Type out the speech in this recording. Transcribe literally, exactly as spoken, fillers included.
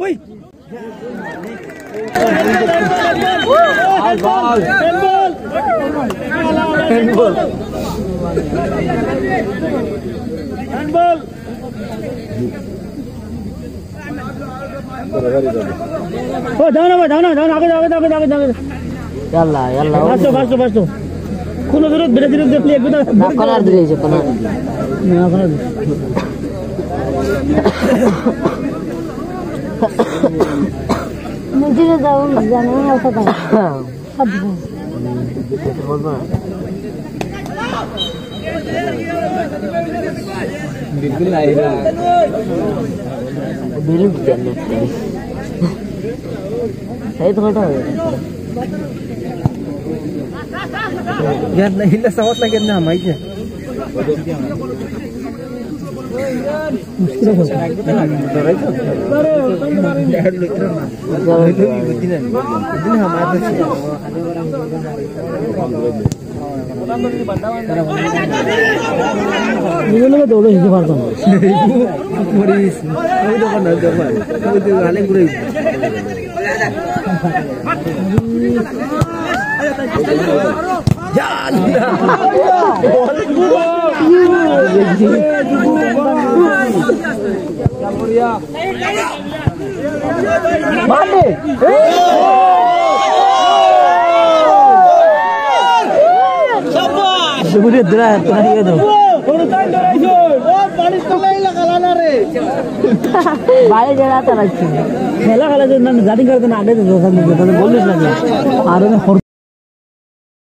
ওই। Handball! Handball! Handball! Handball! ও, যাও না ভাই, যাও না, যাও না, আগে যাও, আগে যাও, আগে যাও, আগে যাও। ইয়াল্লা, ইয়াল্লা, ও। First, first, first। কোনো ফেরত, বেটা ফেরত দেখলে একটু তো না, corner দিলে, এই যে corner। না, corner দিলে। মসজিদে যাও, জানো না, কোথায়? बिल्कुल नहीं रहा। बिल्कुल नहीं। सही तो बेटा। यार, नहीं, इतना समझ लगे ना, हम आई। এগুলো দৌড়ে হিসেবে পারতাম না। মরিস, আমি তো ওখানে দরবার। আমি তো গালে ঘুরে। বাইরে যারা চালাচ্ছে। খেলা খেলা যে না, গাড়ি গাড়ি না, আগে তো দোকান দিতে, তাহলে বললিস না যে। আর ওখানে